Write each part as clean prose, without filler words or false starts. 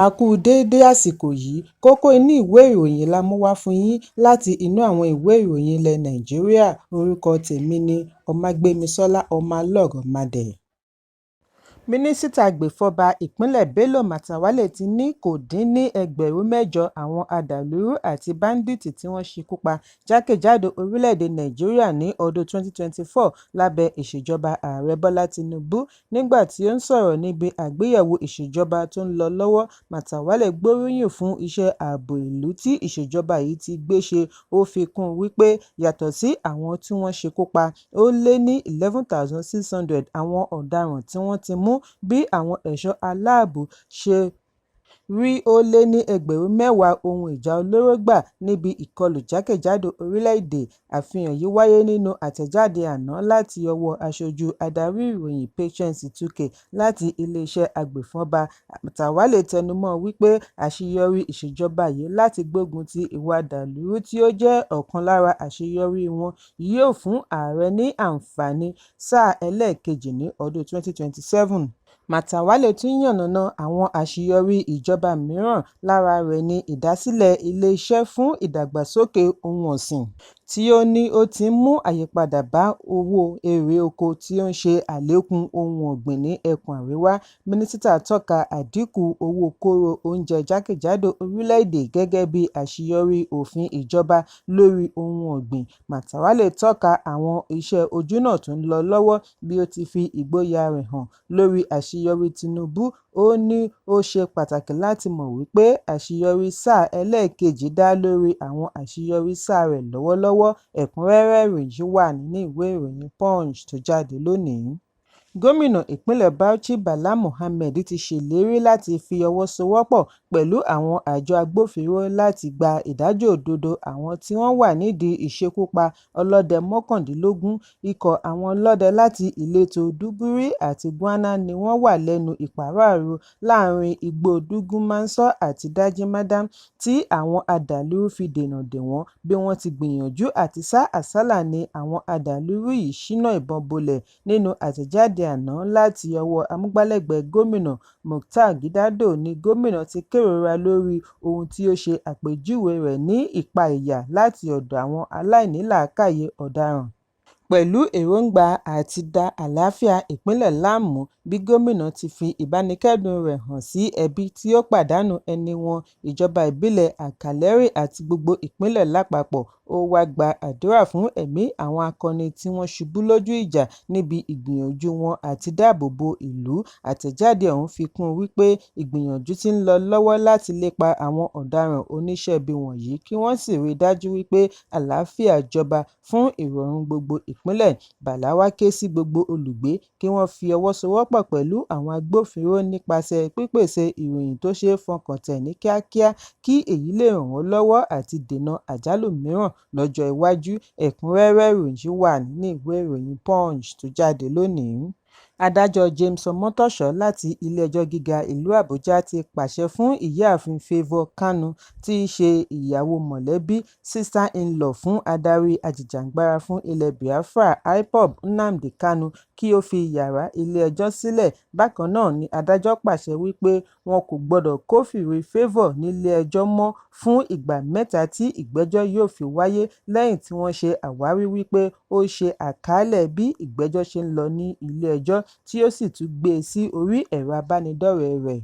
A kú déédé àsìkò yìí. Kókó inú ìwé ìròyìn la mú wá fún yín láti inú àwọn ìwé ìròyìn ilẹ̀ Nàìjíríà. Orúkọ tèmi ni Ọmágbémisọ́lá Ọmọlọ́rọ̀mádé. Mínísítà agbèfọ́ba ìpínlẹ̀ Bello Matawalle ti ní kò dín ní ẹgbẹ̀rún 8 àwọn adàlúrú àti báńdíìtì tí wọ́n ṣekú pa jákèjádò orílẹ̀-èdè Nàìjíríà ní ọdún 2024 lábẹ́ ìṣèjọba Ààrẹ Bọ́lá Tinubu. Nígbà tí ó ń sọ̀rọ̀ níbi àgbéyẹ̀wò ìṣèjọba tó ń lọ lọ́wọ́, Matawalle gbóríyìn fún iṣẹ́ ààbò ìlú tí ìṣèjọba yìí ti gbé ṣe. Ó fi kún un wípé yàtọ̀ sí àwọn tí wọ́n ṣekú pa, ó lé ní 11,600 àwọn ọ̀daràn tí wọ́n ti mú, bí àwọn ẹ̀ṣọ́ aláàbò ṣe rí ó lé ní ẹgbẹ̀rún 10 ohun ìjà olóró gbà níbi ìkọlù jákèjádò orílẹ̀-èdè. Àfihàn yìí wáyé nínú àtẹ̀jáde àná láti ọwọ́ aṣojú adarí ìròyìn Patience Tukeh láti iléeṣẹ́ agbèfọ́ba. Matawalle tẹnumọ́ wípé àṣeyọrí ìṣèjọba yìí láti gbógun ti ìwà ìdàlúrú, tí ó jẹ́ ọ̀kan lára àṣeyọrí wọn, yóò fún ààrẹ ní àǹfààní sáà ẹlẹ́ẹ̀kejì ní ọdún 2027. Matawalle tún yànnàná àwọn àṣeyọrí ìjọba mìíràn. Lára rẹ̀ ní ìdásílẹ̀ Ilé-iṣẹ́ fún Ìdàgbàsókè Ohun Ọ̀sìn, tí ó ní ó ti ń mú àyípadà bá owó erè oko tí ó ń ṣe àlékún ohun ọ̀gbìn ní ẹkùn àríwá. Mínísítà tọ́ka àdínkù owó kóró oúnjẹ jákèjádò orílẹ̀-èdè gẹ́gẹ́ bí àṣeyọrí òfin ìjọba lórí ohun ọ̀gbìn. Matawalle tọ́ka àwọn iṣẹ́ ojúnà tó ń lọ lọ́wọ́ bí ó ti fi ìgboyà rẹ̀ hàn lórí àṣeyọrí Tinubu. Ó ní ó ṣe pàtàkì láti mọ̀ wípé àṣeyọrí sáà ẹlẹ́ẹ̀kejì dá lórí àwọn àṣeyọrí sáà rẹ̀ lọ́wọ́lọ́wọ́. Ẹ̀kúnrẹ́rẹ́ ìròyìn yìí wà nínú ìwé ìròyìn Punch tó jáde lónìí. Gómìnà ìpínlẹ̀ Bauchi Bala Mohammed ti ṣèlérí láti fi ọwọ́ sowọ́pọ̀ pẹ̀lú àwọn àjọ agbófinró láti gba ìdájọ́ òdodo àwọn tí wọ́n wà nídìí ìṣekúpa ọlọ́dẹ 19. Ikọ̀ àwọn ọlọ́dẹ láti ìletò Duguri àti Gwana ni wọ́n wà lẹ́nu ìpàráàrò láàrin igbó Dugum-Manso àti Dajin Madam tí àwọn adàlúrú fi dènà dè wọ́n. Bí wọ́n ti gbìyànjú àti sá àsálà ni àwọn adàlúrú yìí ṣínà ìbọn bolẹ̀. Nínú àtẹ̀jáde àná láti ọwọ́ amúgbálẹ́gbẹ̀ẹ́ gómìnà Mukhtar Gidado ní gómìnà ti kérora lórí ohun tí ó ṣe àpèjúwe rẹ̀ ní ìpayà láti ọ̀dọ̀ àwọn aláìnílàákàyè ọ̀daràn pẹ̀lú èròńgbà àti da àlàáfíà ìpínlẹ̀ láàmú. Bí gómìnà ti fi ìbánikẹ́dùn rẹ̀ hàn sí ẹbí tí ó pàdánù ẹni wọn, ìjọba ìbílẹ̀ Alkaleri àti gbogbo ìpínlẹ̀ lápapọ̀, ó wá gba àdúrà fún ẹ̀mí àwọn akọni tí wọ́n ṣubú lójú ìjà níbi ìgbìyànjú wọn àti dáàbò bo ìlú. Àtẹ̀jáde ọ̀hún fi kún un wípé ìgbìyànjú ti ń lọ lọ́wọ́ láti lépa àwọn ọ̀daràn oníṣẹ́ẹbí wọ̀nyí kí wọ́n sì rí i dájú wípé àlàáfíà jọba fún ìrọ̀rùn gbogbo ìpínlẹ̀. Bala wá ké sí gbogbo olùgbé kí wọ́n fi ọwọ́ sowọ́pọ̀ pẹ̀lú àwọn agbófinró nípasẹ̀ pípèsè ìròyìn tó ṣeé fọkàntán ní kíákíá kí èyí lè ràn wọ́n lọ́wọ́ àti dènà àjálù mìíràn lọ́jọ́ iwájú. Ẹ̀kúnrẹ́rẹ́ ìròyìn yìí wà nínú ìwé ìròyìn Punch tó jáde lónìí. Adájọ́ James Omotosho láti Ilé-ẹjọ́ Gíga ìlú Àbújá ti pàṣẹ fún Ìyáàfin Favour Kanu, tí í ṣe ìyàwó mọ̀lẹ́bí (sister-in-law) fún adarí ajìjàgbara fún ilẹ̀ Biafra IPOB, Nnamdi Kanu, kí ó fi yàrá ilé-ẹjọ́ sílẹ̀. Bákan náà ni adájọ́ pàṣẹ wípé wọn kò gbọdọ̀ kófìrí Favour nílé-ẹjọ́ mọ́ fún ìgbà mẹ́ta tí ìgbẹ́jọ́ yóò fi wáyé, lẹ́yìn tí wọ́n ṣe àwárí wípé ó ṣe àkàálẹ̀ bí ìgbẹ́jọ́ ṣe ń lọ ní ilé-ẹjọ́ tí ó sì tún gbé e sí orí ẹ̀rọ ìbánidọ́rẹ̀ẹ́ rẹ̀.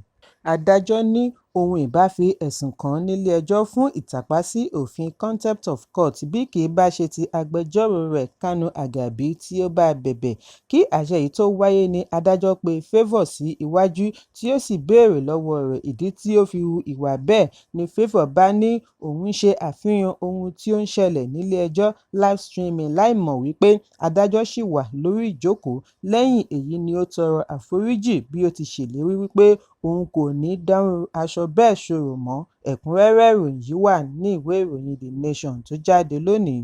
Adájọ́ ní òun ìbá fi ẹ̀sùn kàn án nílé-ẹjọ́ fún ìtàpá sí òfin contempt of court bí kì í bá ṣe ti agbẹjọ́rò rẹ̀ Kanu Agabi tí ó bá a bẹ̀bẹ̀. Kí àṣẹ yìí tó wáyé ní adájọ́ pé Favour sí iwájú tí ó sì béèrè lọ́wọ́ rẹ̀ ìdí tí ó fi hu ìwà bẹ́ẹ̀. Ní Favour bá ní òun ń ṣe àfihàn ohun tí ó ń ṣẹlẹ̀ nílé-ẹjọ́ live streaming láìmọ̀ wípé adájọ́ ṣì wà lórí ìjókòó. Lẹ́yìn èyí ni ó tọrọ àforíjì bí ó ti ṣèlérí wípé òun kò ní dárú aṣọ bẹ́ẹ̀ ṣorò mọ́. Ẹ̀kúnrẹ́rẹ́ ìròyìn yìí wà nínú ìwé ìròyìn The Nation tó jáde lónìí.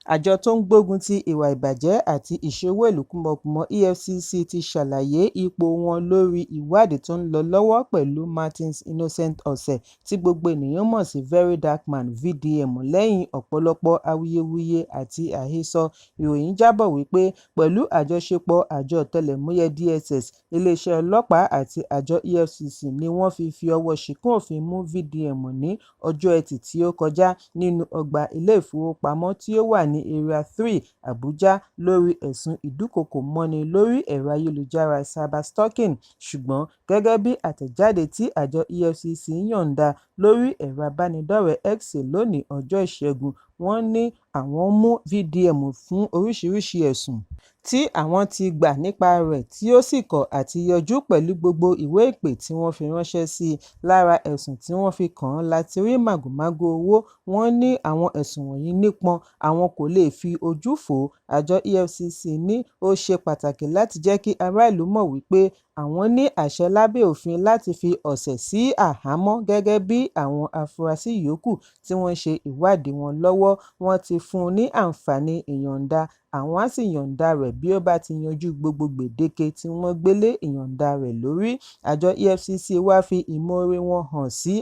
Àjọ tó ń gbógun ti ìwà ìbàjẹ́ àti ìṣe owó ìlú kúmọkùmọ EFCC ti ṣàlàyé ipò wọn lórí ìwádìí tó ń lọ lọ́wọ́ pẹ̀lú Martins Innocent Otse tí gbogbo ènìyàn mọ̀ sí VeryDarkMan (VDM) lẹ́yìn ọ̀pọ̀lọpọ̀ awuyewuye àti àhesọ. Ìròyìn jábọ̀ wípé pẹ̀lú àjọṣepọ̀ àjọ ọ̀tẹlẹ̀múyẹ́ DSS, iléeṣẹ́ ọlọ́pàá àti àjọ EFCC ni wọ́n fi ọwọ́ ṣìkún òfin mú VDM ní ọjọ́ Ẹtì tí ó kọjá nínú ọgbà ilé ìfowópamọ́ tí ó wà ní Area 3, Abuja lórí ẹ̀sùn ìdúkookò mọ́ni lórí ẹ̀rọ ayélujára cyber-stalking. Ṣùgbọ́n gẹ́gẹ́ bí àtẹ̀jáde tí àjọ EFCC yọ̀ǹda lórí ẹ̀rọ ìbánidọ́rẹ̀ẹ́ X lónìí ọjọ́ Ìṣẹ́gun, wọ́n ní àwọn mú VDM fún oríṣiríṣi ẹ̀sùn tí àwọn ti gbà nípa rẹ̀ tí ó sì kọ̀ àti yọjú pẹ̀lú gbogbo ìwé ìpè tí wọ́n fi ránṣẹ́ sí i. Lára ẹ̀sùn tí wọ́n fi kàn án láti rí màgòmágó owó. Wọ́n ní àwọn ẹ̀sùn wọ̀nyí nípọn, àwọn kò lè fi ojú fò ó. Àjọ EFCC ní ó ṣe pàtàkì láti jẹ́ kí ará ìlú mọ̀ wípé àwọn ní àṣẹ lábẹ́ òfin láti fi Otse sí àhámọ́ gẹ́gẹ́ bí àwọn afurasí yòókù tí wọ́n ń ṣe ìwádìí wọn lọ́wọ́. Wọ́n ti fún un ní àǹfààní ìyọ̀ǹda, àwọn á sì yọ̀ǹda rẹ̀ bí ó bá ti yanjú gbogbo gbèdéke tí wọ́n gbé lé ìyọ̀ǹda rẹ̀ lórí. Àjọ EFCC wá fi ìmoore wọn hàn sí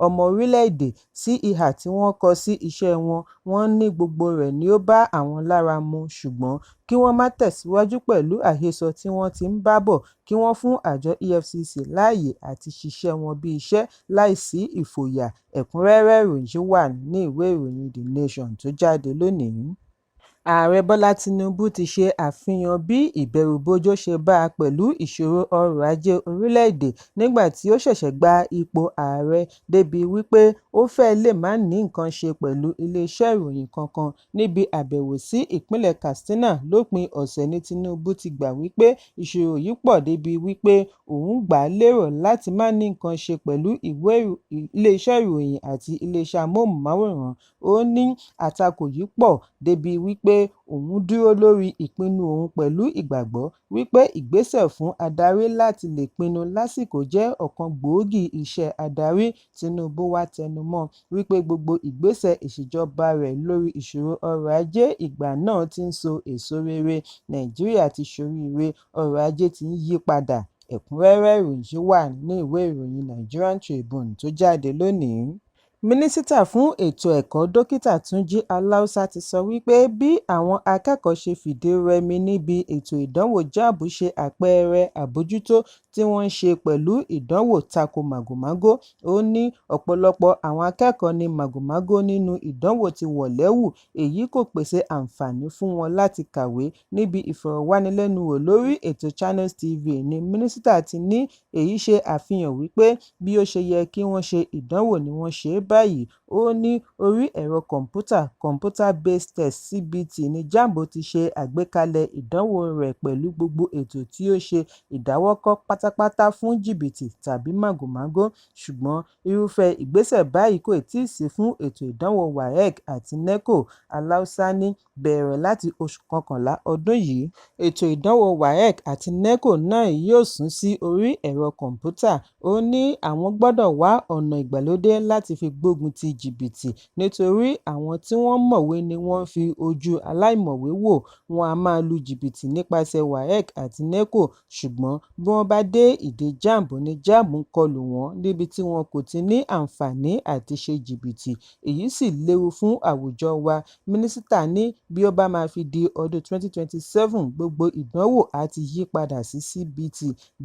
ọmọ orílẹ̀-èdè sí ìhà tí wọ́n kọ sí iṣẹ́ wọn. Wọ́n ní gbogbo rẹ̀ ni ó bá àwọn lára mu, ṣùgbọ́n kí wọ́n má tẹ̀síwájú pẹ̀lú àhesọ tí wọ́n ti ń bá bọ̀, kí wọ́n fún àjọ EFCC láàyè àti ṣiṣẹ́ wọn bí iṣẹ́ láì sí ìfòyà. Ẹ̀kúnrẹ́rẹ́ ìròyìn yìí wà nínú ìwé ìròyìn The Nation tó jáde lónìí. Ààrẹ Bọ́lá Tinubu ti ṣe àfihàn bí ìbẹ̀rùbojo ṣe bá a pẹ̀lú ìṣòro ọrọ̀ ajé orílẹ̀-èdè nígbà tí ó ṣẹ̀ṣẹ̀ gba ipò ààrẹ, débìí wípé ó fẹ́ẹ̀ lè má ní nǹkan ṣe pẹ̀lú iléeṣẹ́ ìròyìn kankan. Níbi àbẹ̀wò sí ìpínlẹ̀ Katsina lópin ọ̀sẹ̀ ní Tinubu ti gbà wípé ìṣòro yìí pọ̀ débìí wípé òun gbà lérò láti má ní nǹkan ṣe pẹ̀lú iléeṣẹ́ ìròyìn àti iléeṣẹ́ amóhùnmáwòrán. Ó ní àtakò yìí pọ̀ débìí wípé òun dúró lórí ìpinnu òun pẹ̀lú ìgbàgbọ́ wípé ìgbésẹ̀ fún adarí láti lè pinnu lásìkò jẹ́ ọ̀kan gbòógì iṣẹ́ adarí. Tinubu wá tẹnumọ́ wípé gbogbo ìgbésẹ̀ ìṣèjọba rẹ̀ lórí ìṣòro ọrọ̀ ajé ìgbà náà ti ń so èso rere, Nàìjíríà ti ṣoríire, ọrọ̀ ajé ti ń yí padà. Ẹ̀kúnrẹ́rẹ́ ìròyìn yìí wà nínú ìwé ìròyìn Nigerian Tribune tó jáde lónìí. Mínísítà fún ètò ẹ̀kọ́ Dókítà Túnjí Aláùsá ti sọ wípé bí àwọn akẹ́kọ̀ọ́ ṣe fìdí rẹmi níbi ètò ìdánwò JAMB ṣe àpẹẹrẹ àbójútó tí wọ́n ń ṣe pẹ̀lú ìdánwò tako màgòmágó. Ó ní ọ̀pọ̀lọpọ̀ àwọn akẹ́kọ̀ọ́ ní màgòmágó nínú ìdánwò ti wọ̀ lẹ́wù, èyí kò pèsè àǹfààní fún wọn láti kàwé. Níbi ìfọ̀rọ̀wánilẹ́nuwò lórí ètò Channels TV ní mínísítà ti ní èyí ṣe àfihàn wípé bí ó ṣe yẹ kí wọ́n ṣe ìdánwò ni wọ́n ṣe é báyìí. Ó ní orí ẹ̀rọ kọ̀m̀pútà Computer Based Test (CBT) ní JAMB ti ṣe àgbékalẹ̀ ìdánwò rẹ̀ pẹ̀lú gbogbo ètò tí ó ṣe ìdáwọ́kọ̀ pátápátá fún jìbìtì tàbí màgòmágó. Ṣùgbọ́n irúfẹ́ ìgbésẹ̀ báyìí kò tíì sí fún ètò ìdánwò WAEC àti NECO. Aláùsá ní bẹ̀rẹ̀ láti oṣù kọkànlá ọdún yìí, ètò ìdánwò WAEC àti NECO náà yóò sún sí orí ẹ̀rọ kọ̀m̀pútà. Ó ní àwọn gbọ́dọ̀ wá ọ̀nà ìgbàlódé láti fi gbógun ti jìbìtì nítorí àwọn tí wọ́n mọ̀wé ni wọ́n ń fi ojú aláìmọ̀wé wò. Wọ́n á máa lu jìbìtì nípasẹ̀ WAEC àti NECO, ṣùgbọ́n bí wọ́n bá dé ìdí JAMB ní JAMB ń kọlù wọ́n níbi tí wọn kò ti ní àǹfààní àti ṣe jìbìtì, èyí sì léwu fún àwùjọ wa. Mínísítà ní bí ó bá máa fi di ọdún 2027, gbogbo ìdánwò á ti yí padà sí CBT,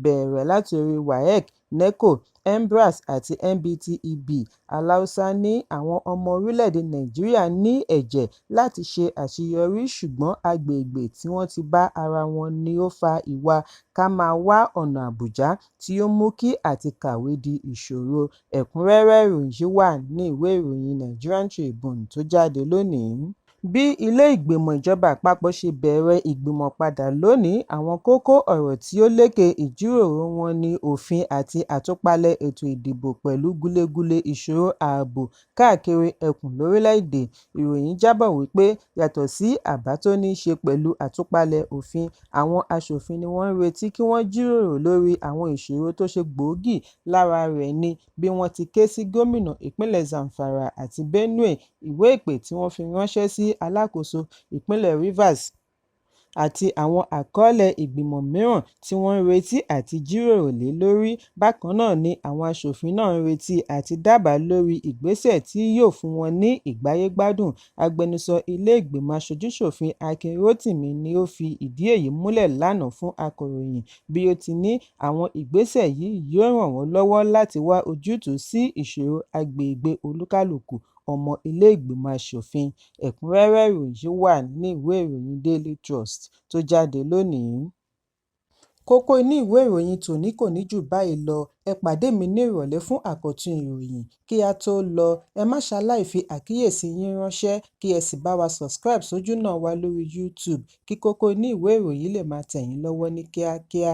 bẹ̀rẹ̀ láti orí WAEC, NECO, NBRAS àti NBTEB. Aláùsá ní àwọn ọmọ orílẹ̀-èdè Nàìjíríà ní ẹ̀jẹ̀ láti ṣe àṣeyọrí, ṣùgbọ́n agbègbè tí wọ́n ti bá ara wọn ni ó fa ìwà ká máa wá ọ̀nà àbùjá tí ó mú kí àti kàwé di ìṣòro. Ẹ̀kúnrẹ́rẹ́ ìròyìn yìí wà nínú ìwé ìròyìn Nigerian Tribune tó jáde lónìí. Bí ilé ìgbìmọ̀ ìjọba àpapọ̀ ṣe bẹ̀rẹ̀ ìgbìmọ̀ padà lónìí, àwọn kókó ọ̀rọ̀ tí ó lékè ìjíròrò wọn ni òfin àti àtúpalẹ̀ ètò ìdìbò pẹ̀lú gulegule ìṣòro ààbò káàkiri ẹkùn lórílẹ̀-èdè. Ìròyìn jábọ̀ wípé yàtọ̀ sí àbá tó ní í ṣe pẹ̀lú àtúpalẹ̀ òfin, àwọn aṣòfin ni wọ́n ń retí kí wọ́n jíròrò lórí àwọn ìṣòro tó ṣe gbòógì. Lára rẹ̀ ni bí wọ́n ti ké sí gómìnà ìpínlẹ̀ Zamfara àti Benue, ìwé ìpè tí wọ́n fi ránṣẹ́ sí alákòóso ìpínlẹ̀ Rivers àti àwọn àkọọ́lẹ̀ ìgbìmọ̀ mìíràn tí wọ́n ń retí àti jíròrò lé lórí. Bákan náà ni àwọn aṣòfin náà ń retí àti dábàá lórí ìgbésẹ̀ tí yóò fún wọn ní ìgbáyégbádùn. Agbẹnusọ ilé ìgbìmọ̀ aṣojú-ṣòfin Akin Rótìmí ni ó fi ìdí èyí múlẹ̀ lánàá fún akọ̀ròyìn bí ó ti ní àwọn ìgbésẹ̀ yìí yóò ràn wọ́n lọ́wọ́ láti wá ojútùú sí ìṣòro agbègbè olúkálùkù ọmọ ilé ìgbìmọ̀ aṣòfin. Ẹ̀kúnrẹ́rẹ́ ìròyìn yìí wà nínú ìwé ìròyìn Daily Trust tó jáde lónìí. Kókó inú ìwé ìròyìn tòní kò ní jù báyìí lọ. Ẹ pàdé mi ní ìrọ̀lẹ́ fún àkọ́tún ìròyìn. Kí á tó lọ, ẹ má ṣaláì fi àkíyèsí yín ránṣẹ́ kí ẹ sì bá wa subscribe sójúnà wa lórí YouTube kí kókó inú ìwé ìròyìn lè máa tẹ̀ yín lọ́wọ́ ní kíákíá.